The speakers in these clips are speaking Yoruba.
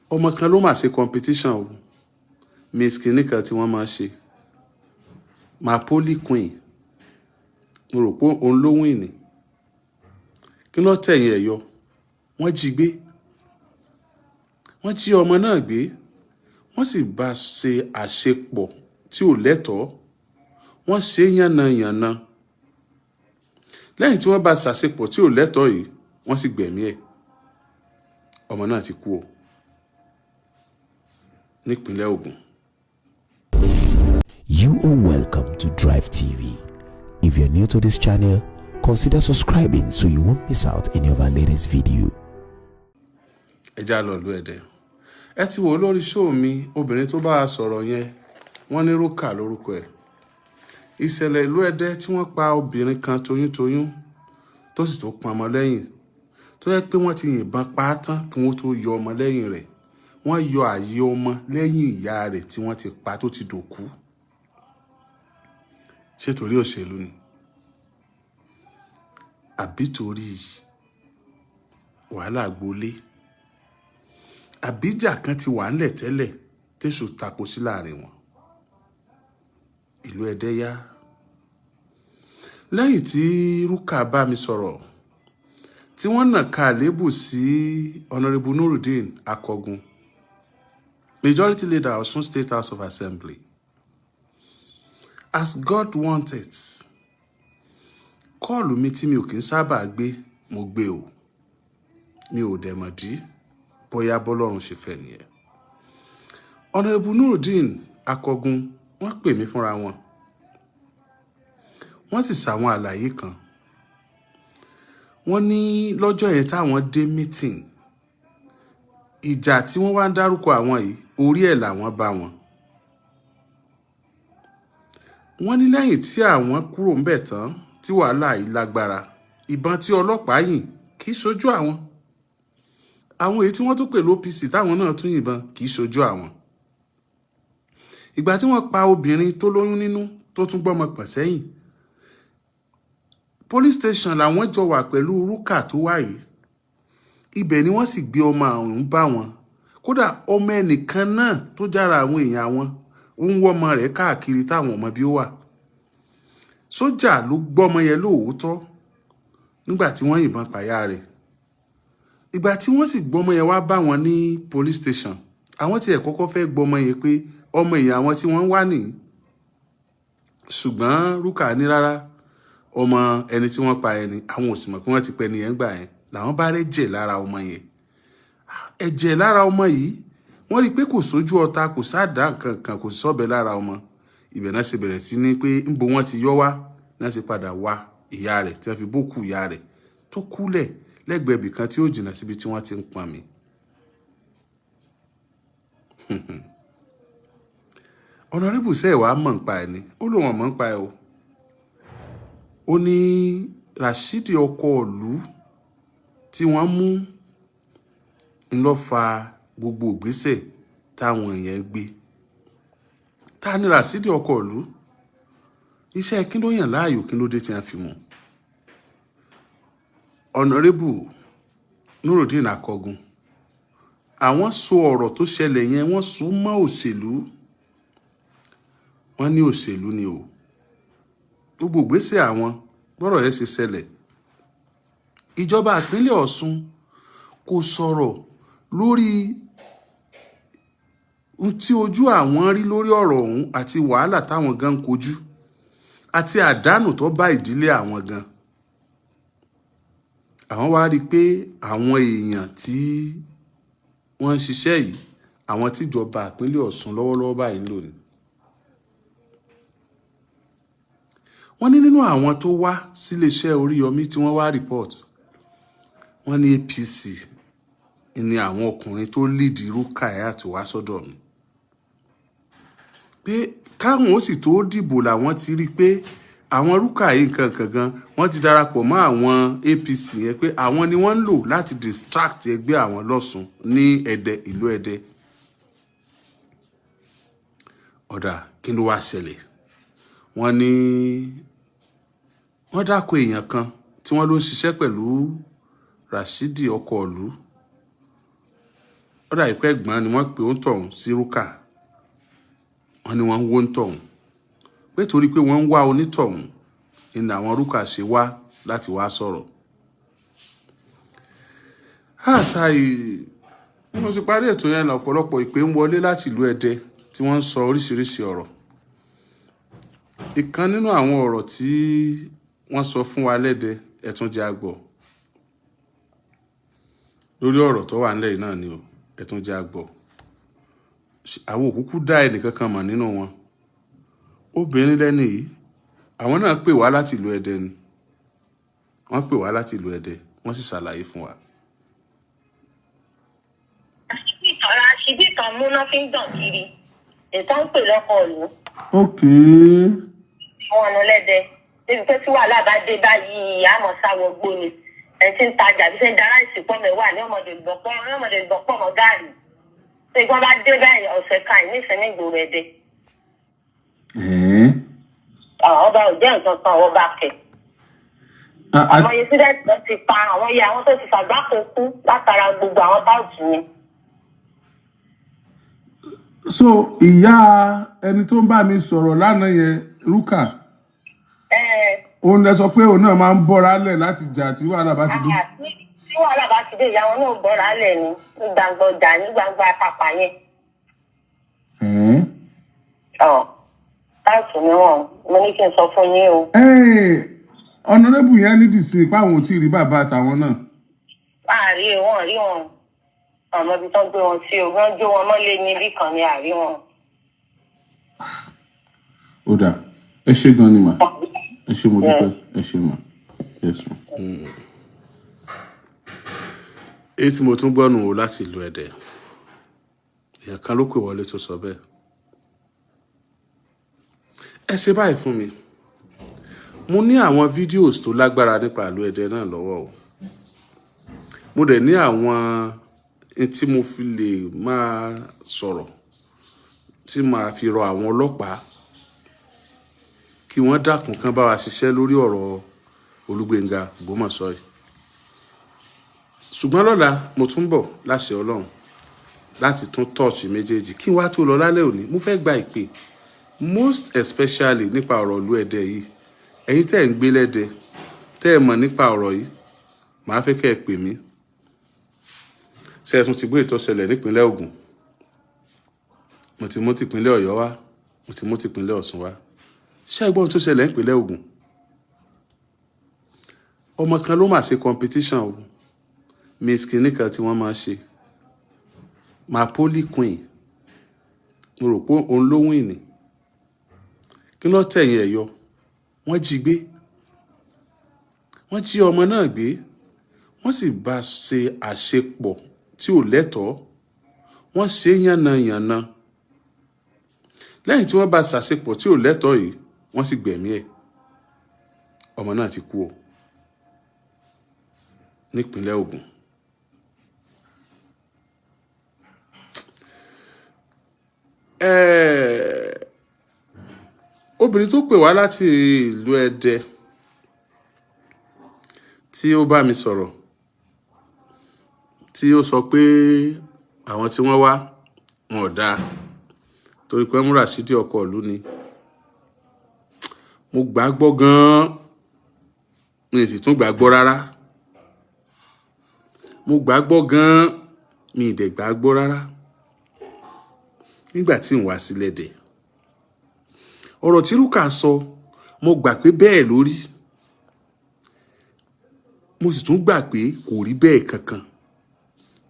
Ọmọ kan ló mà ṣe competition o, Miss kinní kan tí wọ́n máa ṣe, Mapoli Queen, mo rò pé òun ló win ní. Kí ló tẹ̀yìn ẹ̀ yọ? Wọ́n jí gbé, wọ́n jí ọmọ náà gbé, wọ́n sì bá ṣe àṣepọ̀ tí ò lẹ́tọ̀ọ́. Wọ́n ṣe yánnayànna. Lẹ́yìn tí wọ́n bá ṣàṣepọ̀ tí ò lẹ́tọ̀ọ́ yìí, wọ́n sì gbẹ̀mí ẹ̀. Ọmọ náà ti kú o nípínlẹ̀ Ògùn. You are welcome to Drive TV. If you're new to this channel, consider subscribing so you won't miss out any of our latest video. Ẹ já lọ ìlú Ẹdẹ. Ẹ ti wò ó lórí show mi, obìnrin tó bá a sọ̀rọ̀ yẹn, wọ́n ní Rúkà lórúkọ ẹ̀. Ìṣẹ̀lẹ̀ ìlú Ẹdẹ tí wọ́n pa obìnrin kan toyúntoyún, tó sì tún pọn ọmọ lẹ́yìn, tó yẹ pé wọ́n ti yìnbọn pa á tán kí wọ́n tó yọ ọmọ lẹ́yìn rẹ̀. Wọ́n yọ ààyè ọmọ lẹ́yìn ìyá rẹ̀ tí wọ́n ti pa tó ti dòkú. Ṣé torí òṣèlú ni, àbí torí wàhálà gbolé, àbíjà kan ti wà ńlẹ̀ tẹ́lẹ̀ tẹ̀sù tako sí láàrin wọn? Ìlú Ẹdẹ yá. Lẹ́yìn tí Rúkà bá mi sọ̀rọ̀, tí wọ́n nàka àlébù sí Honourable Nurudeen Akọgun, Majority Leader, Ọ̀ṣun State House of Assembly, as God wanted, call mi tí mi ò kí ń sábà gbé, mo gbé o. Mi ò dẹ̀ mọ̀ dí, bóyá bọ́lọ́run ṣe fẹ́ nìyẹn. Honourable Nurudeen Akọgun, wọ́n pè mí fúnra wọn, wọ́n sì ṣàwọn àlàyé kan. Wọ́n ní lọ́jọ́ yẹn táwọn dé meeting, ìjà tí wọ́n wá ń dárúkọ àwọn yìí, orí ẹ̀ làwọn bá wọn. Wọ́n ní lẹ́yìn tí àwọn kúrò ńbẹ̀ tán tí wàhálà yìí lágbára, ìbọn tí ọlọ́pàá yìn kì í ṣojú àwọn, àwọn èyí tí wọ́n tún pè l'OPC táwọn náà tún yìnbọn kì í ṣojú àwọn. Ìgbà tí wọ́n pa obìnrin tó lóyún nínú, tó tún gbọ́mọ pọ̀ sẹ́yìn, police station làwọn jọ wà pẹ̀lú Rúkà tó wà yìí. Ibẹ̀ ni wọ́n sì gbé ọmọ ọ̀hún bá wọn. Kódà, ọmọ ẹnìkan náà tó jára àwọn èèyàn àwọn, ó ń wọ́ ọmọ rẹ̀ káàkiri táwọn ọmọ bí ó wà. Sójà ló gbọ́mọ yẹn lóòótọ́ nígbà tí wọ́n yìnbọn pàyà rẹ̀. Ìgbà tí wọ́n sì gbọ́mọ yẹn wá bá wọn ní police station, àwọn tiẹ̀ kọ́kọ́ fẹ́ gbọ́mọ yẹn pé ọmọ èèyàn àwọn tí wọ́n ń wá nìyí, ṣùgbọ́n Rúkà ní rárá, ọmọ ẹni tí wọ́n pa ẹni àwọn ò sì mọ̀ pé wọ́n ti pẹ́ nìyẹn. Gbà yẹn làwọn bá rẹ́jẹ̀ lára ọmọ yẹn, ẹ̀jẹ̀ lára ọmọ yìí. Wọ́n rí i pé kò sójú ọta, kò sáàdá nǹkan kan, kò sọ́bẹ̀ lára ọmọ. Ibẹ̀ náà ṣe bẹ̀rẹ̀ sí ní pé ńbo wọ́n ti yọ wá náà, ṣe padà wá ìyá rẹ̀ tí wọ́n fi bókù ìyá rẹ̀ tó kúlẹ̀ lẹ́gbẹ̀ẹ́ ibì kan tí ó jìnnà síbi tí wọ́n ti ń pọn mi. Honourable sẹ́ẹ̀ wàá mọ̀ nípa ẹ̀ ni, ó lóun ọ̀mọ̀ nípa ẹ̀ o. Ó ní Rashidi ọkọ ìlú tí wọ́n mú ń lọ fa gbogbo ìgbésẹ̀ táwọn èèyàn gbé. Ta ni Rashidi ọkọ ìlú? Iṣẹ́ kí ló yàn láàyò? Kí ló dé tí wọ́n fi mú Honourable Nurudeen Akọgun? Àwọn so ọ̀rọ̀ tó ṣẹlẹ̀ yẹn, wọ́n so mọ́ òṣèlú. Wọ́n ní òṣèlú ni o gbogbo ìgbésẹ̀ àwọn. Bọ́rọ̀ yẹn ṣe ṣẹlẹ̀, ìjọba ìpínlẹ̀ Ọ̀ṣun kò sọ̀rọ̀ lórí ohun tí ojú àwọn rí lórí ọ̀rọ̀ ọ̀hún àti wàhálà táwọn gan ń kojú àti àdánù tó bá ìdílé àwọn gan. Àwọn wá rí i pé àwọn èèyàn tí wọ́n ń ṣiṣẹ́ yìí, àwọn tíjọba ìpínlẹ̀ Ọ̀ṣun lọ́wọ́lọ́wọ́ báyìí ń lò ní. Wọ́n ní nínú àwọn tó wá síléeṣẹ́ Oríyọmí tí wọ́n wá report, wọ́n ní APC ni àwọn ọkùnrin tó lead Rukayat wá sọ́dọ̀ mi, pé káwọn ó sì tó dìbò làwọn ti rí i pé àwọn Rúkà yìí nǹkan kan gan, wọ́n ti darapọ̀ mọ́ àwọn APC yẹn, pé àwọn ni wọ́n ń lò láti distract ẹgbẹ́ àwọn lọ́sùn ní Ẹdẹ, ìlú Ẹdẹ. Ọ̀dà, kí ló wá ṣẹlẹ̀? Wọ́n ní wọ́n dákọ̀ èèyàn kan tí wọ́n ló ń ṣiṣẹ́ pẹ̀lú Rashidi ọkọ̀ ìlú. Ó dà pé ẹ̀gbọ́n ni wọ́n pè ó ń tọ̀hún sí rúkà. Wọ́n ní wọ́n ń wó ń tọ̀hún, pé torí pé wọ́n ń wá onítọ̀hún ni àwọn rúkà ṣe wá láti wá sọ̀rọ̀. Àṣà yìí bí mo ṣe parí ètò yẹn, lọ́pọ̀lọpọ̀ ìpè ń wọlé láti ìlú Ẹdẹ tí wọ́n ń sọ oríṣiríṣi ọ̀rọ̀. Ìkan nínú àwọn ọ̀rọ̀ tí wọ́n sọ fún wa lẹ́dẹ, ẹ tún jẹ́ á gbọ́ lórí ọ̀rọ̀ tó wà nílẹ̀ yìí náà ni o. Ẹ tún jẹ́ á gbọ́. Àwọn òkúkú dá ẹnìkankan mọ̀ nínú wọn. Obìnrin lẹ́ni yìí, àwọn náà pè wá láti ìlú Ẹdẹ ni wọ́n pè wá láti ìlú Ẹdẹ, wọ́n sì ṣàlàyé fún wa. Ṣíbí kan múná fi ń gbọ̀n kiri nǹkan ń pè lọ́kọ̀ ìlú. Wọn ọ̀nà lẹ́dẹ débi pé tí wàhálà bá dé báyìí, àmọ́ sáwọ́ gbó ni. Ẹni tí ń tajà bí ṣe ń da ráìsì pọ̀ mẹ́wàá ní ọmọdé ìgbọ̀pọ̀, ní ọmọdé ìgbọ̀pọ̀ mọ́ gaàrí. Ṣé ìgbọ́n bá dé báyìí, ọ̀sẹ̀ kan ìníṣẹ́ ní ìgboro Ẹdẹ. Ọba ò jẹ́ nǹkan kan, ọba kẹ̀. Àwọn iye sídẹ̀tì tó ti pa, àwọn iye àwọn tó ti fàgbákò kú látara gbogbo àwọn táùtù yẹn. So ìyá ẹni tó ń bá mi sọ̀rọ̀ lánàá yẹn, rúkà, òun lẹ sọ pé òun náà máa ń bọ́ra lẹ̀ láti jà tí wàhálà bá ti dé. Tí wàhálà bá ti dé, ìyá wọn náà bọ́ra lẹ̀ ní ní gbangba ọjà, ní gbangba àpapà yẹn. Táùtù ni wọn. Mo ní kí n sọ fún yín o. Honourable yẹn ní dìsín pé àwọn ò tí ì rí bàbá àtàwọn náà. Àárí wọn, rí wọn, àmọ́ ibi tó gbé wọn sí o, wọ́n jó wọn mọ́lé ní ibì kan ní àárí wọn. Ó dà, ẹ ṣé gan ni mà, ẹ ṣé, mo dúpẹ́, ẹ ṣé mà, yes ma. Èyí tí mo tún gbọ́ nù o láti ìlú Ẹdẹ, èèyàn kan ló pè wọlé tó sọ bẹ́ẹ̀. Ẹ ṣe báyìí fún mi. Mo ní àwọn videos tó lágbára nípa ìlú Ẹdẹ náà lọ́wọ́ o. Mo dẹ̀ ní àwọn tí mo fi lè máa sọ̀rọ̀, tí màá fi rọ àwọn ọlọ́pàá kí wọ́n dákun, kán bá wa ṣiṣẹ́ lórí ọ̀rọ̀ Olúgbénga Ògbómọ̀ṣọ́ yìí. Ṣùgbọ́n lọ́la, mo tún bọ̀ láṣẹ Ọlọ́run láti tún tọ́ọ̀ṣì méjèèjì. Kí n wá tó lọ lálẹ́ òní, mo fẹ́ gba ìpè, most especially nípa ọ̀rọ̀ ìlú Ẹdẹ yìí. Ẹ̀yin tẹ́ ẹ̀ ń gbé lẹ́dẹ, tẹ́ ẹ mọ̀ nípa ọ̀rọ̀ yìí, màá fẹ́ kẹ́ ẹ pè mí. Ṣé ẹ tún ti gbé ìtọ́sẹ̀lẹ̀ nípínlẹ̀ Ògùn? Mo ti mú tìpínlẹ̀ Ọ̀yọ́ wá, mo ti mú tìpínlẹ̀ Ọ̀ṣun wá. Ṣé ẹ gbọ́ ohun tó ṣẹlẹ̀ nípínlẹ̀ Ògùn? Ọmọ kan ló mà ṣe competition o, Miss kinní kan tí wọ́n máa ṣe, Mapoli Queen, mo rò pé òun ló win ní. Kí ló tẹ̀yìn ẹ̀ yọ? Wọ́n jí gbé, wọ́n jí ọmọ náà gbé, wọ́n sì bá ṣe àṣepọ̀ tí ò lẹ́tọ̀ọ́. Wọ́n ṣe yánnayànna. Lẹ́yìn tí wọ́n bá ṣàṣepọ̀ tí ò lẹ́tọ̀ọ́ yìí, wọ́n sì gbẹ̀mí ẹ̀. Ọmọ náà ti kú o nípínlẹ̀ Ògùn. Obìnrin tó pè wá láti ìlú Ẹdẹ tí ó bá mi sọ̀rọ̀, tí ó sọ pé àwọn tí wọ́n wá wọn ò dáa torí pé múra sídìí ọkọ̀ ìlú ni, mo gbà á gbọ́ gan-an, mi sì tún gbà á gbọ́ rárá. Mo gbà á gbọ́ gan-an, mi ì dẹ̀ gbà á gbọ́ rárá. Nígbà tí n wá sílẹ̀ dẹ̀, ọ̀rọ̀ tí Rúkà sọ, mo gbà pé bẹ́ẹ̀ ló rí, mo sì tún gbà pé kò rí bẹ́ẹ̀ kankan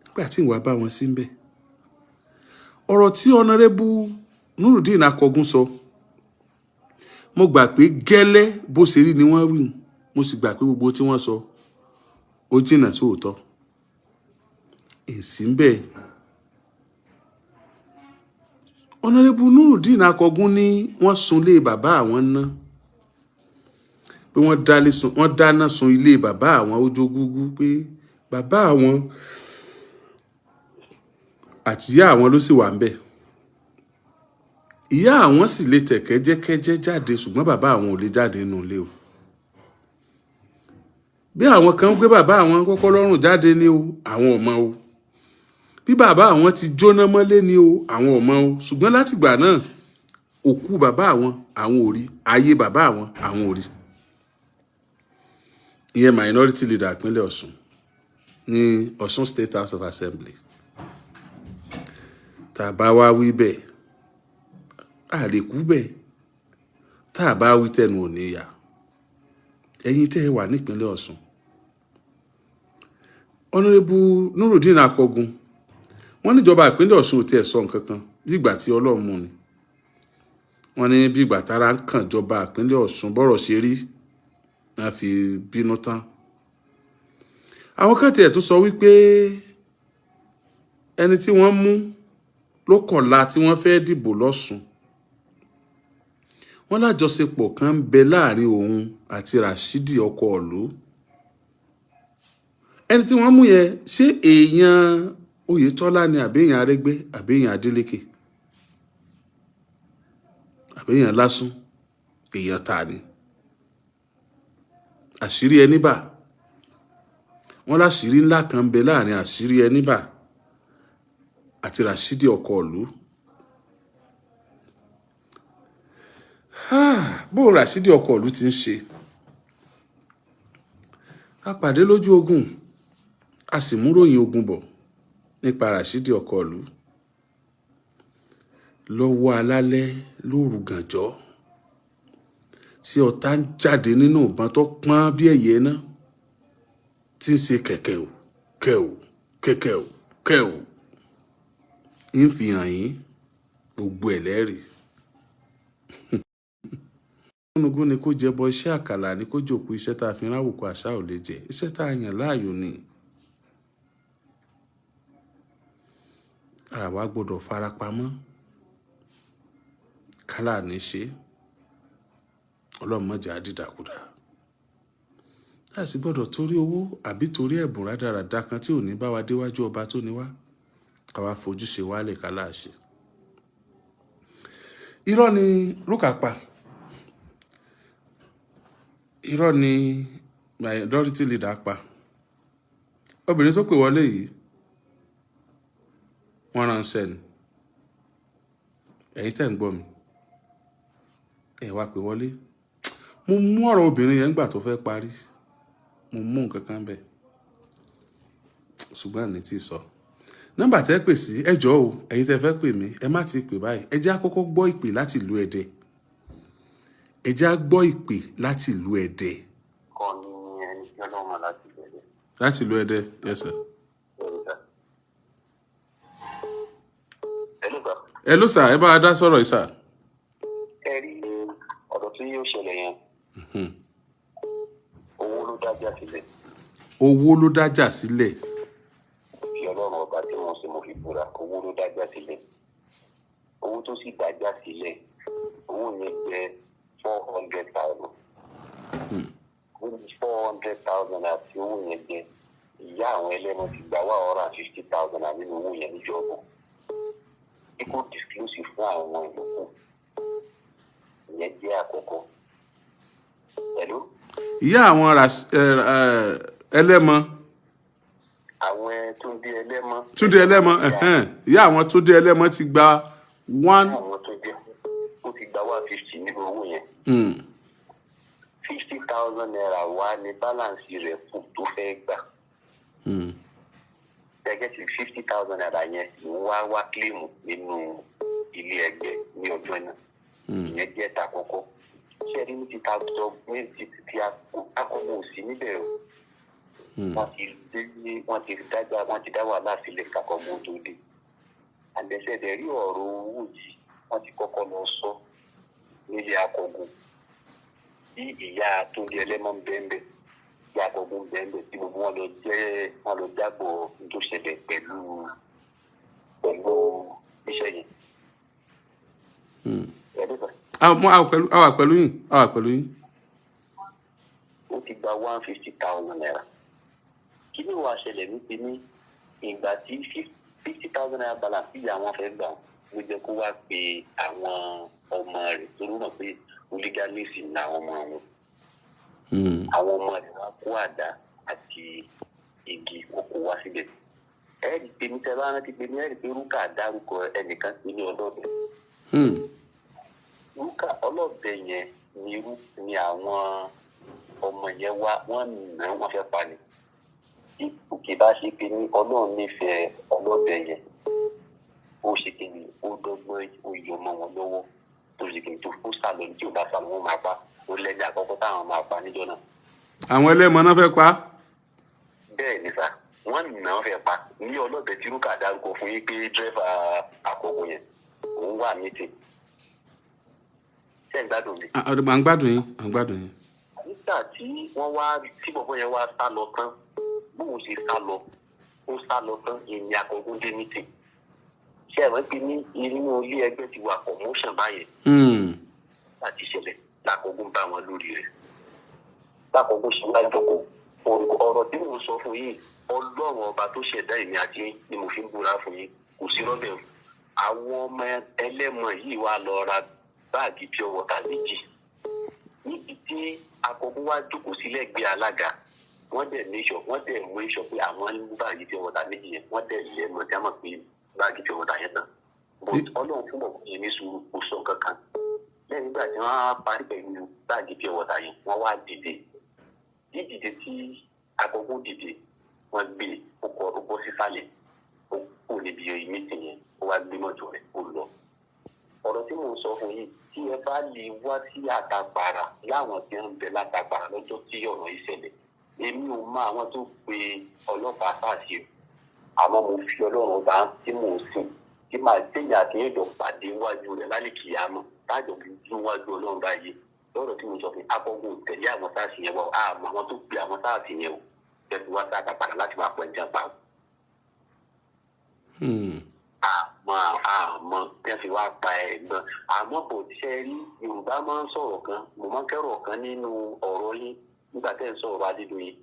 nígbà tí n wá bá wọn sí ń bẹ̀. Ọ̀rọ̀ tí Honourable Nurudeen Akọgun sọ, mo gbà pé gẹ́lẹ́ bó ṣe rí ni wọ́n rí, mo sì gbà pé gbogbo tí wọ́n sọ ó jìnnà sóòótọ́ èsì ń bẹ̀. Honourable Nurudeen Akọgun ní wọ́n sunlé bàbá àwọn ná, pé wọ́n dáná sun ilé bàbá àwọn, ó jó gúgú, pé bàbá àwọn àtìyá àwọn ló sì wà ń bẹ̀. Ìyá àwọn sì lè tẹ̀ kẹ́jẹ́kẹ́jẹ́ jáde, ṣùgbọ́n bàbá àwọn ò lè jáde nínú ilé o. Bí àwọn kan ń gbé bàbá àwọn kọ́kọ́ lọ́rùn jáde ní o, àwọn ò mọ̀ o. Bí bàbá àwọn ti jóná mọ́lé ni o, àwọn ò mọ̀ o, ṣùgbọ́n látìgbà náà òkú bàbá àwọn, àwọn ò rí ayé bàbá àwọn, àwọn ò rí. Ìyẹn minority leader ìpínlẹ̀ Ọ̀ṣun ní Ọ̀ṣun State House of Assembly. Tá a bá wá wí bẹ́ẹ̀, a lè kú bẹ́ẹ̀. Tá a bá wí tẹnu ò ní yà. Ẹ̀yin tẹ́ ẹ wà nípínlẹ̀ Ọ̀ṣun, Honourable Nurudeen Akọgun, wọ́n níjọba ìpínlẹ̀ Ọ̀ṣun ò tiẹ̀ sọ nǹkan kan, bí ìgbà tí Ọlọ́run mú ni. Wọ́n ní bí ìgbà tára ń kàn jọba ìpínlẹ̀ Ọ̀ṣun, bọ́rọ̀ ṣe rí náà fi bínú tán. Àwọn kan tiẹ̀ tún sọ wípé ẹni tí wọ́n mú ló kọ̀la tí wọ́n fẹ́ dìbò lọ́sùn, wọ́n lájọṣepọ̀ kan ń bẹ láàrin òun àti Rashidi ọkọ ìlú. Ẹni tí wọ́n mú yẹn, ṣé èèyàn Oyètọ́lá ni, àbí èèyàn Arẹ́gbẹ́, àbí èèyàn Adélékè, àbí èèyàn Lásùn, èèyàn ta ni? Àṣírí ẹni bà wọ́n láṣìírí ńlá kan ń bẹ láàrin àṣírí ẹni bà àti Rashidi ọkọ ìlú. Bóun Rashidi ọkọ ìlú ti ń ṣe, a pàdé lójú ogun, a sì mú ròyìn ogun bọ̀ nípa Rashidi ọkọ ìlú lọ́wọ́ alálẹ́ lóru gànjọ́ tí ọ̀tá ń jáde nínú ìbọn tó pọ́n bí ẹ̀yẹ náà tí ń ṣe kẹ̀kẹ́ ò kẹ́ ò kẹ̀kẹ́ ò kẹ́ ò ń fi hàn yín gbogbo ẹ̀ lẹ́rìí. Gúnugún ni kó jẹbọ iṣẹ́, àkàlà ni kó jòkó, iṣẹ́ tá a fi ráwùkọ àṣà ò lè jẹ, iṣẹ́ tá a yàn láàyò ni. Àwa gbọ́dọ̀ farapamọ́ kálá ní ṣe ọlọ́mọjà dídàkudà. A sì gbọ́dọ̀ torí owó àbí torí ẹ̀bùn rádaràda kan tí ò ní bá wa déwájú ọba tó ní wá, káwa fojúṣe wálẹ̀ kálá ṣe. Irọ́ ni Rúkà pa, irọ́ ni minority leader pa. Obìnrin tó pè wọlé yìí, wọ́n ránṣẹ́ ni. Ẹ̀yin tẹ́ ń gbọ́ mi, ẹ wá pè wọlé. Mo mú ọ̀rọ̀ obìnrin yẹn nígbà tó fẹ́ parí, mo mú nǹkan kan bẹ́ẹ̀, ṣùgbọ́n ní tí sọ nọ́mbà tẹ́ pè sí. Ẹ jọ̀ọ́ o, ẹ̀yin tẹ́ fẹ́ pè mí, ẹ má ti pè báyìí. Ẹ jẹ́ á kọ́kọ́ gbọ́ ìpè láti ìlú Ẹdẹ. Ẹ jẹ́ á gbọ́ ìpè láti ìlú Ẹdẹ. Kọ́ ni ẹni tí Ọlọ́run láti bẹ̀rẹ̀. Láti ìlú Ẹdẹ, yes sir. Hello sir. Hello sir, ẹ bá a dá sọ̀rọ̀ yìí sir. Ẹ rí ọ̀rọ̀ tí yóò ṣẹlẹ̀ yẹn, owó ló dájà sílẹ̀. Owó ló dájà sílẹ̀. Fi Ọlọ́run ọba tí wọ́n ṣe, mo fi búra, owó ló dájà sílẹ̀. Owó tó sì dájà sílẹ̀, owó yẹn jẹ́ 400,000. 400,000 àti owó yẹn jẹ́, ìyá àwọn ẹlẹ́nu ti gbà 150,000 nínú owó yẹn níjọba tí kò disclose fún àwọn ìyókù. Ìyẹn jẹ́ àkọ́kọ́. Pẹ̀lú ìyá àwọn ẹlẹ́mọ. Àwọn Túndé ẹlẹ́mọ. Túndé ẹlẹ́mọ, ẹ̀hẹ́n. Ìyá àwọn Túndé ẹlẹ́mọ ti gba one. Àwọn tó jẹ́ ó ti gba 150 nínú owó yẹn. 50,000 naira wá ní balance rẹ̀ kù tó fẹ́ gbà. Gẹ́gẹ́ tí 50,000 naira yẹn ló wá wá claim nínú ilé ẹgbẹ́ ní ọjọ́ náà. Ìyẹn jẹ́ ta kọ́kọ́. Ṣé rí ní ti ta sọ ní ti ti akọ́kọ́ ò sí níbẹ̀ o. Wọ́n ti dé, wọ́n ti dájà, wọ́n ti dá wàhálà sílẹ̀ kakọ́gbọ́n tó dé. Àdẹ́sẹ̀dẹ̀ rí ọ̀rọ̀ owó yìí, wọ́n ti kọ́kọ́ lọ sọ nílé akọgun tí ìyá Túndé ẹlẹ́mọ̀ ń bẹ́ẹ̀, tí akọgun bẹ́ẹ̀, tí gbogbo wọn lọ jẹ́, wọn lọ jábọ̀ tó ṣẹlẹ̀ pẹ̀lú iṣẹ́ yẹn. A wà pẹ̀lú yín, a wà pẹ̀lú yín. Ó ti gba 150,000 naira. Kí ló wàá ṣẹlẹ̀ ní ti ní ìgbà tí 50,000 naira balance tí ìyá wọn fẹ́ gbà, ló jẹ́ kó wá pe àwọn ọmọ rẹ̀ tó ló mọ̀ pé hooliganism ní àwọn ọmọ wọn. Àwọn ọmọ rẹ̀ wá kó àdá àti igi, wọn kó wá síbẹ̀. Ẹ rí i pé ní tẹ́ bá rántí pé ní ẹ rí i pé Rúkà dárúkọ ẹnìkan sí ní ọlọ́bẹ. Rúkà ọlọ́bẹ yẹn ni irú ni àwọn ọmọ yẹn wá, wọ́n nà wọ́n fẹ́ pa ni. Tí òkè bá ṣe pé ní Ọlọ́run nífẹ̀ẹ́ ọlọ́bẹ yẹn, ó ṣe kí ni, ó dọ́gbọ́n, ó yọ ọmọ wọn lọ́wọ́, tó ṣe kí ni, tó kó sálọ ní, tí ò bá sálọ wọn máa pa. Ó lẹ́ni àkọ́kọ́ táwọn máa pa níjọ́ náà. Àwọn ẹlẹ́mọ náà fẹ́ pa á. Bẹ́ẹ̀ ni sà, wọ́n nà án fẹ́ pa ní ọlọ́bẹ tí Rúkà dárúkọ fún yín pé dírẹ́fà àkọ́kọ́ yẹn òun wà mítìn. Ṣé ń gbádùn mi? À ń gbádùn yín, à ń gbádùn yín. Nígbà tí wọ́n wá tí bọ̀bọ́ yẹn wá sá lọ tán, bóun ṣe sá lọ, ó sá lọ tán, ìní akọ̀gùn dé mítìn. Ṣé ẹ̀ wọ́n ti ní inú ilé ẹgbẹ́ ti wà commotion báyẹn láti ṣẹlẹ̀, lákọ̀ọ́gùn bá wọn lórí rẹ̀, lákọ̀ọ́gùn ṣe wá jókòó. Ọ̀rọ̀ tí mò ń sọ fún yín, Ọlọ́run ọba tó ṣẹ̀dá èmi àti yín ni mo fi ń búra fún yín, kò sí rọ́bẹ̀ o. Àwọn ọmọ ẹlẹ́mọ yìí wá lọ ra báàgì pure water 2 níbi tí akọ̀gùn wá jókòó sí lẹ́gbẹ̀ẹ́ alága. Wọ́n dẹ̀ ní ìṣọ̀, wọ́n dẹ̀ mú ìṣọ̀ pé àwọn ń mú báàgì pure water 2 yẹn, wọ́n dẹ̀ lẹ́mọ̀ tí a mọ̀ pé báàgì pure water yẹn tán. But Ọlọ́run fún bọ̀bọ̀ yẹn ní sùúrù, kò sọ kankan. Lẹ́yìn nígbà tí wọ́n á parí pẹ̀lú báàgì pure water yẹn, wọ́n wá dìde. Dídìde tí akọ̀gùn dìde, wọ́n gbé ó kọ, ó bọ́ sísàlẹ̀, ó kò níbi mítìn yẹn, ó wá gbé mọ́tò rẹ̀, ó lọ. Ọ̀rọ̀ tí mò ń sọ fún yín, tí ẹ bá lè wá sí Àtàpàrà láwọn tí ń bẹ látàpàrà lọ́jọ́ tí ọ̀rọ̀ yìí ṣẹlẹ̀, èmi ò mọ àwọn tó pe ọlọ́pàá sáàsì o, àmọ́ mo fi Ọlọ́run ọba tí mò ń sìn, tí màá tẹ̀yìn àti ẹ̀dọ̀ pàdé wájú rẹ̀ lálẹ́ kìyàmọ́, tájọ fi dún wájú Ọlọ́run báyìí. Lọ́rọ̀ tí mo sọ fún akọ́gun tẹ̀lé àwọn sáàsì yẹn wá, àmọ́ àwọn tó pe àwọn sáàsì yẹn o tẹ̀sí wá sí Àtàpàrà láti wá pọ̀ ẹ̀jẹ̀ pa o. Àmọ́ àmọ́ tẹ́ fi wá pa ẹ̀gbọ́n, àmọ́ kò ṣe rí. Yorùbá máa ń sọ̀rọ̀ kan, mo máa ń kẹ́rọ̀ kan nínú ọ̀rọ̀ yín nígbà tẹ́ ń sọ̀rọ̀ Adédoyin.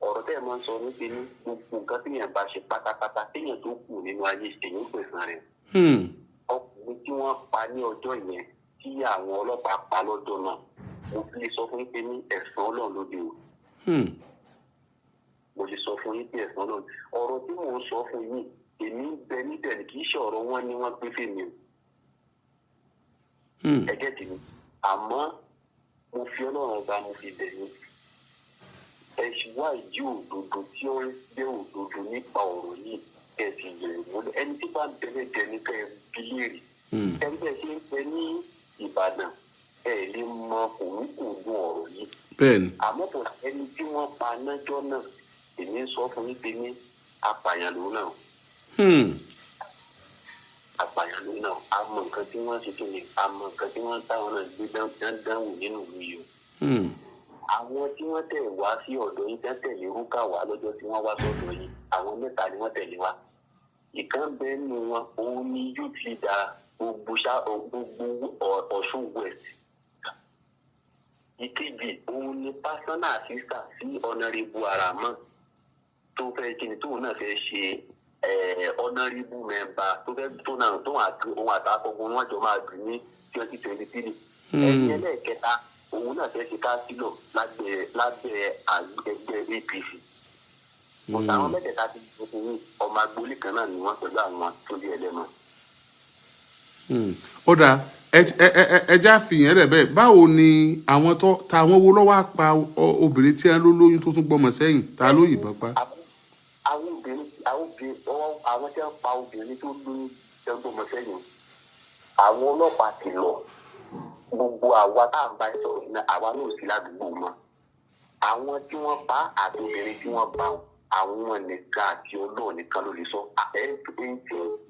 Ọ̀rọ̀ tẹ́ ẹ̀ máa ń sọ nípe ní gbogbo nǹkan téèyàn bá ṣe pátápátá, téèyàn tó kù nínú ayé, èyí ń pèsè rẹ̀. Ọkùnrin tí wọ́n pa ní ọjọ́ yẹn, tí àwọn ọlọ́pàá pa lọ́jọ́ náà, mo fi lè sọ fún yín pé ní ẹ̀san Ọlọ́run lóde o. Mo lè sọ fún yín pé ẹ̀san Ọlọ́run. Ọ̀rọ̀ tí mò ń sọ fún yín, èmi ń bẹ níbẹ̀ ni, kì í ṣe ọ̀rọ̀ wọn ni wọ́n gbé fèmí o. Ẹgẹ́ tèmi, àmọ́ mo fi Ọlọ́run ọba, mo fi bẹ̀ yín, ẹ wá ìdí òdodo tí ó ń jẹ́ òdodo nípa ọ̀rọ̀ yìí, ẹ sì yẹ̀ múlẹ̀. Ẹni tí bá ń bẹ̀rẹ̀ jẹ ní kẹ́ ẹ bí léèrè. Ẹni bẹ́ẹ̀ ṣe ń bẹ ní Ìbàdàn, ẹ lè mọ kòrókòdún ọ̀rọ̀ yìí. Bẹ́ẹ̀ni. Àmọ́ kò ẹni tí wọ́n pa nájọ́ náà, èmi ń sọ fún yín pé ní apààyàn lòun náà. Apààyàn lòun náà. A mọ nǹkan tí wọ́n ṣe, kí ni, a mọ nǹkan tí wọ́n táwọn náà gbé dánwò nínú ìlú yìí o. Àwọn tí wọ́n tẹ̀ wá sí ọ̀dọ̀ yín, tẹ́ tẹ̀lé Rúkà wá lọ́jọ́ tí wọ́n wá sọ́dọ̀ yín, àwọn mẹ́ta ni wọ́n tẹ̀lé wá. Ìkan bẹ́ẹ̀ nù wọn, òun ni youth leader gbogbo Ọ̀ṣun West. Ìkejì, òun ni personal assistant sí Honourable Aramon, tó fẹ́ kí ni, tóun náà fẹ́ ṣe honourable member, tó fẹ́ tó náà tó àti òun àtàkọ́gun wọn jọ máa dùn ní 2023. Ẹni ẹlẹ́ẹ̀kẹta, òun náà fẹ́ ṣe kánsílọ̀ lábẹ́ ẹgbẹ́ APC. Ọ̀tá àwọn mẹ́tẹ̀ẹ̀ta ti gbogbo yìí, ọmọ agboolé kan náà ni wọ́n pẹ̀lú àwọn tó di ẹlẹ́mọ̀. Ó dáa, ẹ já fìyẹn rẹ̀ bẹ́ẹ̀. Báwo ni àwọn tó ta, àwọn wo ló wá pa obìnrin tí ẹ ló lóyún tó tún gbọ́mọ sẹ́yìn? Ta ló yìnbọn pa? Àwọn obìnrin, àwọn tí wọ́n pa obìnrin tó lóyún tẹ́ gbọ́mọ sẹ́yìn, àwọn ọlọ́pàá ti lọ. Gbogbo àwa tá à ń bá ẹ sọ̀rọ̀ náà, àwa náà sí ládùúgbò mọ́. Àwọn tí wọ́n pa àti obìnrin tí wọ́n bá, àwọn nìkan àti Ọlọ́run nìkan ló lè sọ. Ẹ ẹ tí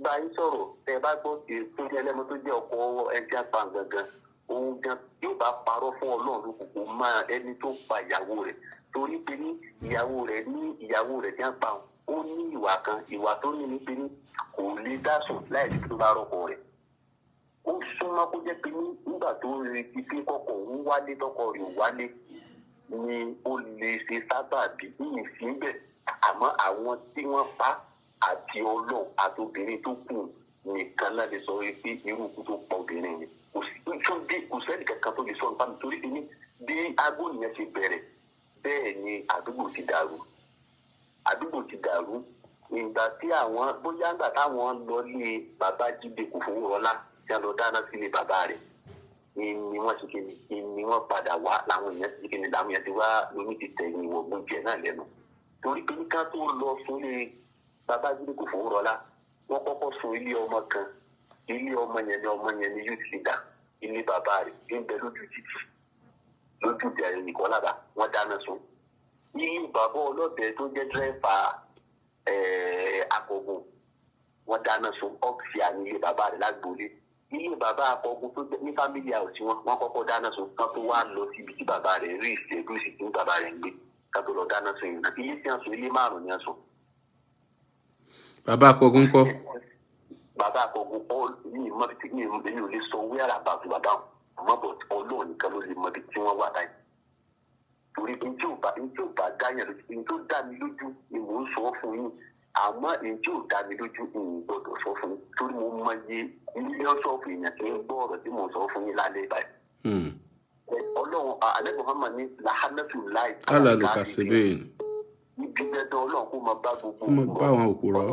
bá yín sọ̀rọ̀, tẹ bá gbọ́ ti tó jẹ́ ẹlẹ́mọ tó jẹ́ ọkọ ẹni apá gangan, òun gan yóò bá parọ́ fún Ọlọ́run ló kù máa ẹni tó pa ìyàwó rẹ̀, torí pé ní ìyàwó rẹ̀, ní ìyàwó rẹ̀ tí wọ́n pa, ó ní ìwà kan. Ìwà tó ní ní pé ní kò lè dá sùn láì sí tó bá rọ́kọ rẹ̀. Ó súnmọ́ kó jẹ́ pé ní nígbà tó retí pé kọ́kọ́ òun wálé, tọkọ rẹ̀ ò wálé, ni ó lè ṣe sábàbí yìí sí bẹ́ẹ̀. Àmọ́ àwọn tí wọ́n pa àti Ọlọ́run àti obìnrin tó kù nìkan náà lè sọ pé irú ikú tó pa obìnrin yẹn. Kò sí tó bí, kò sẹ́ni kankan tó lè sọ nípa mi, torí pé ní bí aago yẹn ṣe bẹ̀rẹ̀, bẹ́ẹ̀ ni àdúgbò ti dàrú, àdúgbò ti dàrú. Ìgbà tí àwọn, bóyá ìgbà táwọn lọ lé bàbá Jídé Kòfowórọlá tí wọ́n lọ dáná sílé bàbá rẹ̀ ni wọ́n ṣe kíni ni wọ́n padà wá, làwọn èèyàn ti kíni, làwọn èèyàn ti wá lómi ti tẹ̀yìn ìwọ̀gbọ̀n jẹ náà lẹ́nu. Torí pé ká tó lọ súnlé bàbá Jídé Kòfowórọlá, wọ́n kọ́kọ́ sun ilé ọmọ kan. Ilé ọmọ yẹn ni ọmọ yẹn ni youth leader. Ilé bàbá rẹ̀ ń bẹ lójú títì, lójú ìdẹ̀rẹ̀ nìkọ́lábà, wọ́n dáná sun ilé bàbá ọlọ́dẹ tó jẹ́ dírẹ́fà Akọ̀gùn. Wọ́n dáná sun ọ́fíà ní ilé bàbá rẹ̀ lágbóolé. Ilé bàbá Akọ̀gùn tó jẹ́ ní family house wọn, wọ́n kọ́kọ́ dáná sun kán tó wá lọ síbi tí bàbá rẹ̀ rí ìṣẹ́dú sí, tí bàbá rẹ̀ ń gbé, kán tó lọ dáná sun ìlú. Ilé tí wọ́n sun, ilé márùn-ún ni wọ́n sun. Bàbá Akọgun kọ́? Bàbá Akọ̀gùn ọ ní ìmọ̀ tí mi èmi ò lè sọ wíwárà bàbá bàbá àmọ́ bọ̀, Ọlọ́run nìkan ló lè mọ ibi tí wọ́n wà báyìí, torí ntí ò bá dáyàn lójú, ntí ó dá mi lójú ni mò ń sọ fún yín. Àmọ́ ntí ò dá mi lójú, n gbọ́dọ̀ sọ fún yín, torí mo mọ iye millions of èèyàn tí ń gbọ́ ọ̀rọ̀ tí mò ń sọ fún yín lálẹ́ báyìí. Ọlọ́run alẹ́ Muhammad ní lahanatu láì. Alàlù kàṣẹ́bẹ̀ẹ́n. Ibi dandan Ọlọ́run kó máa bá gbogbo Kó máa bá àwọn òpùrọ́.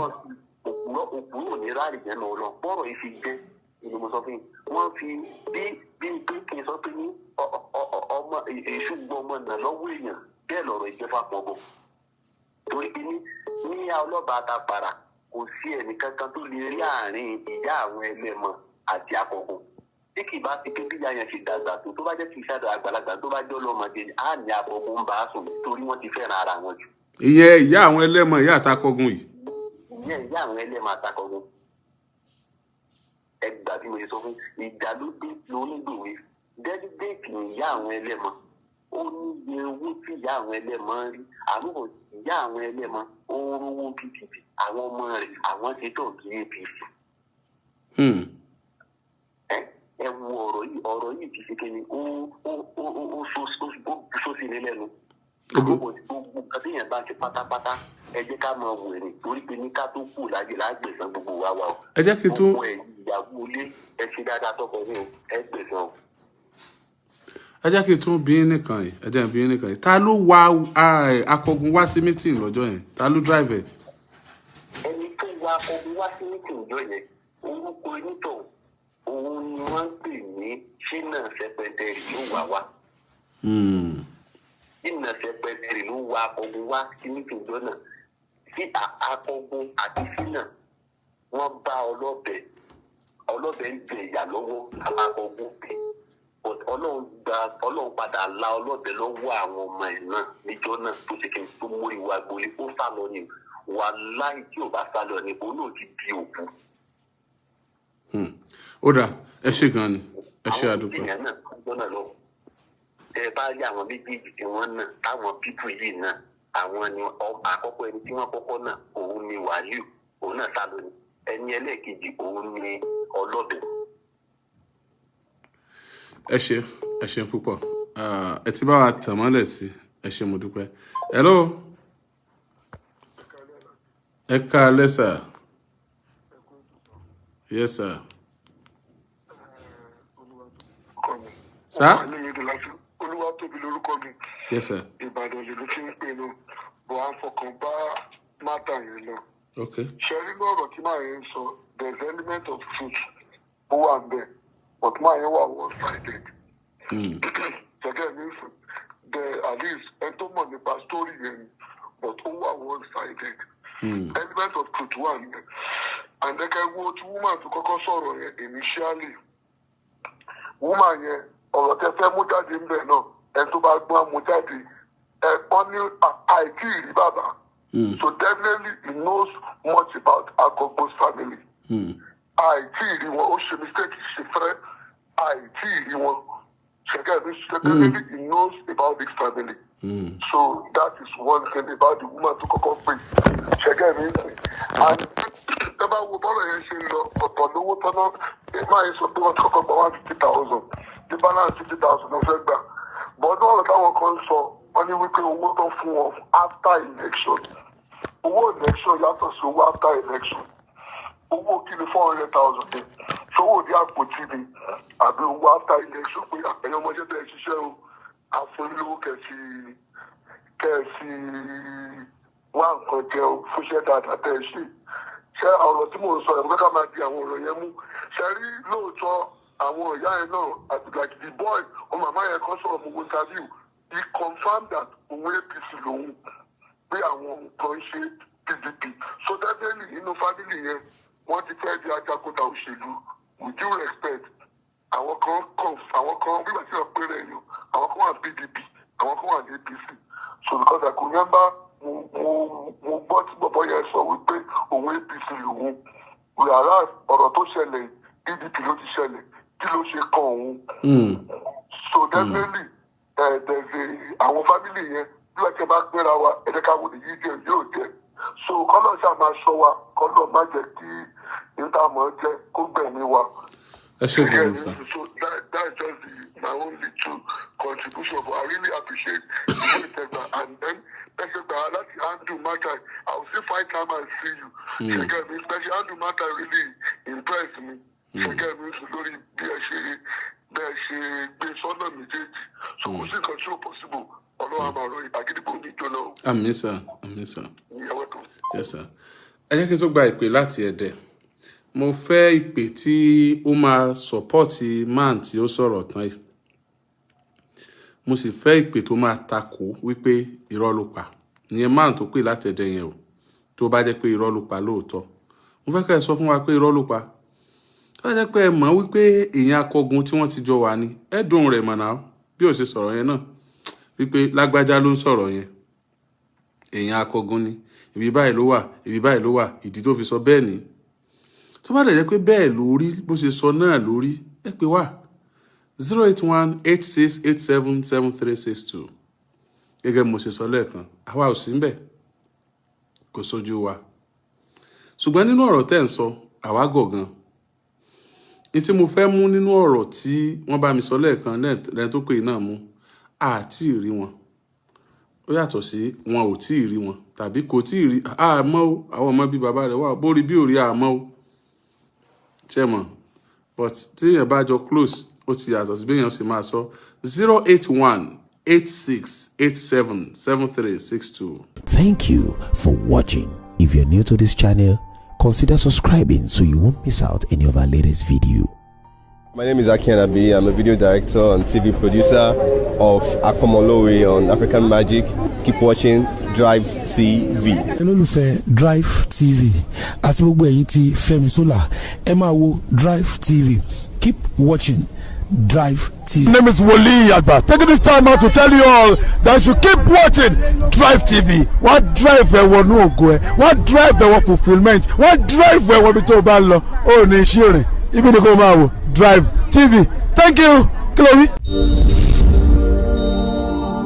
Òpùrọ́, òpùrọ́ ò ní ráàlì jẹ́ náà. Ọlọ́run bọ́rọ̀ yìí fi jẹ́ ni mo sọ fún yín. Wọ́n fi bí bí pé kí n sọ pé ní ọmọ èṣù gbọmọ náà lọ́wọ́ èèyàn, bẹ́ẹ̀ lọ̀rọ̀ ìjẹfà pọ̀ bọ̀, torí pé ní ọlọ́ba àtàpàrà, kò sí ẹnì kankan tó lè rí àárín ìyá àwọn ẹlẹ́mọ àti Akọ̀gùn tí kì bá ti pé bí ìyá yẹn ṣe dàgbà tó, tó bá jẹ́ kì í ṣàdọ̀ àgbàlagbà, tó bá jẹ́ ọlọ́mọdé ni, á ní Akọ̀gùn ń bá a sùn, torí wọ́n ti fẹ́ràn ara wọn jù. Ìyẹn ìyá àwọn ẹlẹ́mọ, ìyá àtakọgun yìí? Ìyẹn ìyá àwọn ẹlẹ́mọ àtàkọ̀gùn. Ẹ gbà bí mo ṣe sọ fún, ìjà ló dé lónígbòwe. Delegate ní ìyá àwọn ẹlẹ́mọ. Ó ní iye owó tí ìyá àwọn ẹlẹ́mọ ń rí, àmọ́ ìyá àwọn ẹlẹ́mọ ó ń rówó PDP, àwọn ọmọ rẹ̀ àwọn ṣe tọ̀ kí APC. Ẹ wo ọ̀rọ̀ yìí, ọ̀rọ̀ yìí ti ṣe kí ni, ó ó sọ sí ní lẹ́nu. Àkókò tí gbogbo nǹkan tí èèyàn bá ṣe pátápátá, ẹ jẹ́ ká máa wèrè, torí pé ní ká tó kù láyé lágbèsàn gbogbo wa wa o. Ẹ jẹ́ kí n tún Gbogbo ẹ̀yin ìyàwó ilé, ẹ ṣe dáadáa tọkọ yín o, ẹ gbèsàn o. Ẹ jẹ́ kí n tún bí yín nìkan yìí, ẹ jẹ́ n bí yín nìkan yìí. Ta ló wa Akọgun wá sí meeting lọ́jọ́ yẹn? Ta ló drive ẹ̀? Ẹni tó wa Akọgun wá sí meeting ìjọ yẹn, orúkọ onítọ̀ òun ni wọ́n ń pè ní Ṣínà Sẹpẹtẹrì ló wà wá. Ṣínà Sẹpẹtẹrì ló wa Akọgun wá sí meeting ìjọ náà. Sí Akọgun àti Ṣínà, wọ́n bá ọlọ́bẹ, ọlọ́bẹ ń jẹ ìyà lọ́wọ́ àwọn Akọgun pè. But Ọlọ́run gba, Ọlọ́run padà la ọlọ́bẹ lọ́wọ́ àwọn ọmọ ẹ̀ náà níjọ́ náà tó ṣe kí n tó mórí wa gbolé. Ó sá lọ ni, wàláhì, tí ò bá sá lọ ni, òun náà ti di òkú. Ó dà, ẹ ṣe gan ni, ẹ ṣe Àwọn àdúpẹ́. méjì yẹn náà lọ́jọ́ náà lọ, tẹ ẹ bá rí àwọn méjèèjì tí wọ́n náà, táwọn people yìí náà, àwọn ni àkọ́kọ́ ẹni tí wọ́n kọ́kọ́ náà, òun ni Wàlíù, òun náà sá lọ ni. Ẹni ẹlẹ́ẹ̀kejì, òun ni ọlọ́bẹ. Ẹ ṣe, ẹ ṣe púpọ̀. Ah, ẹ ti bá wa tàn mọ́lẹ̀ sí. Ẹ ṣe, mo dúpẹ́. Hello, ẹ káalẹ́ sir. Yes sir. Orúkọ mi. Sir? Ọmọ ilé láti Olúwatóbi lórúkọ mi. Yes sir. Ìbàdàn lèmi tí ń pè náà bọ̀, á fọkàn bá matter yẹn lọ. Ṣe rí ní ọ̀rọ̀ tí màá yẹn ń sọ, there is element of truth, ó wà ń bẹ̀, but màá yẹn wà one sided. Gẹ́gẹ́ mi sùn the at least ẹni tó mọ̀ nípa story yẹn ni, but ó wà one sided. Element of truth wà níbẹ̀, and ẹ̀kẹ́ wo tí woman tó kọ́kọ́ sọ̀rọ̀ yẹn initially, woman yẹn, ọ̀rọ̀ tẹ fẹ́ mú jáde ńbẹ̀ náà, ẹni tó bá gbọ́n mú jáde ẹ, wọ́n ní àìtí ìrí bàbá. So definitely he knows much about Akogbo's family. Àìtí ìrí wọn, ó ṣe mistake ṣe fẹ́ àìtí ìrí wọn ṣẹ̀kẹ́ mi. Definitely he knows about this family. So that is one thing about the woman tó kọ́kọ́ pè, ṣẹ̀kẹ́ mi sìn. And ẹ bá wo bọ́ọ̀lù yẹn ṣe ń lọ, ọ̀tọ̀ lówó tọ́nà ẹ máa ń sọ pé wọ́n ti kọ́kọ́ gba 150,000, the balance 50,000 ló fẹ́ gbà. Bọ́ọ̀dún ọ̀rọ̀ táwọn kan ń sọ, wọ́n ní wípé owó tó fún wọn after election, owó election yàtọ̀ sí owó after election. Owó kí ni 400,000 ni? Ṣówó ní àpótí ni àbí owó after election pé ẹ̀yin ọmọdé bẹ́ẹ̀ ṣiṣẹ́ o, àfọyínlówó kẹ̀sì kẹ̀sì? Wá nǹkan jẹun fúnṣẹ́ dáadáa tẹ́ ẹ ṣe. Ṣé ọ̀rọ̀ tí mò ń sọ ẹ̀rọ ká máa di àwọn ọ̀rọ̀ yẹn mú? Ṣe rí lóòótọ́, àwọn ìyá yẹn náà àti like the boy ọmọ màmá yẹn kan sọ̀rọ̀ mo wo interview, he confirmed that òun APC lòun, pé àwọn nǹkan ń ṣe PDP. So definitely nínú family yẹn, wọ́n ti fẹ́ di ajagunta òṣèlú. With due respect, àwọn kan kàn, àwọn kan bí wọ́n ti wọ́n péré yàn, àwọn kan wà PDP, àwọn kan wà ní APC. So because I could remember, mo gbọ́ tí bọ̀bọ̀ yẹn sọ wípé òun APC lòun, whereas ọ̀rọ̀ tó ṣẹlẹ̀, PDP ló ti ṣẹlẹ̀. Kí ló ṣe kan òun? So definitely there's a àwọn family yẹn, bí wọ́n ti bá gbéra wa, ẹ jẹ́ ká wo èyí jẹ yóò jẹ. So kọ́lọ̀ ṣáà máa ṣọ́ wa, kọ́lọ̀ má jẹ́ kí ìtààmú jẹ́ kó gbẹ̀mí wa. Ẹ ṣe gan sir. So that's just my own little contribution, but I really appreciate the way Tegba and then Tegba láti handle matter. I will still find time and see you. Ṣé ẹ get mi? Especially handle matter really impress me. Ṣé ẹ get mi? Lórí bí ẹ ṣe gbé sọ́nà méjèèjì. So kò sí nǹkan tí ó possible. Ọlọ́run á máa rọ àgídìgbò ní ìjọ náà. Àmín sir, àmín sir. You're welcome. Yes sir. Ẹ jẹ́ kí n tó gba ìpè láti Ẹ̀dẹ̀. Mo fẹ́ ìpè tí ó máa support man tí ó sọ̀rọ̀ tán yìí. Mo sì fẹ́ ìpè tó máa takò wípé irọ́ ló pa. Ìyẹn man tó pè láti Ẹ̀dẹ̀ yẹn o. Tó bá jẹ́ pé irọ́ ló pa lóòótọ́, mo fẹ́ kẹ́ ẹ sọ fún wa pé irọ́ ló pa. Tó bá jẹ́ pé ẹ mọ̀ wípé èèyàn akọgun tí wọ́n ti jọ wà ní, ẹ dùn rẹ̀ mọ̀ náà bí ó ṣe sọ̀rọ̀ yẹn náà, wípé lágbájá ló ń sọ̀rọ̀ yẹn, èèyàn akọgun ni, ibi báyìí ló wà, ibi báyìí ló wà, ìdí tó fi sọ bẹ́ẹ̀ ni. Tó bá dẹ̀ jẹ́ pé bẹ́ẹ̀ ló rí, bó ṣe sọ náà ló rí, ẹ pè wá 08186877362. Gẹ́gẹ́ bí mo ṣe sọ lẹ́ẹ̀kan, àwa ò sí ńbẹ̀, kò sójú wa, ṣùgbọ́n nínú ọ̀rọ̀ tẹ́ ń sọ, àwa gọ̀ gan. Ní tí mo fẹ́ mú nínú ọ̀rọ̀ tí wọ́n bá mi sọ lẹ́ẹ̀kan lẹ́ni tó pè náà mú, àti rí wọn, ó yàtọ̀ sí wọn ò tí ì rí wọn tàbí kò tí ì rí. Àmọ́ o, àwọn ọmọ bíi bàbá rẹ̀ wà bórí bí ò rí, àmọ́ o ṣe mọ̀. But tí èèyàn bá jọ close, ó ti yàtọ̀ sí bí èèyàn sì máa sọ. 08186877362. Thank you for watching. If you're new to this channel, consider subscribing so you won't miss out any of our latest video. My name is Aki Anabi. I'm a video director and TV producer of Akomolowe on African Magic. Keep watching Drive TV. Olólùfẹ́ Drive TV àti gbogbo ẹ̀yin tí Fẹ́mi Sola, ẹ máa wo Drive TV. Keep watching Drive TV. My name is Wole Agba. Taking this time out to tell you all that you keep watching Drive TV. Wọ́n drive ẹ wọnú ògo ẹ, wọ́n drive ẹ wọ fulfilment, wọ́n drive ẹ wọ ibi tó o bá ń lọ. Ó ní iṣẹ́ rìn, ibi ni kò máa wò Drive TV. Thank you. Kí ló wí?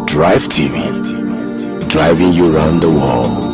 Drive TV, driving you round the world.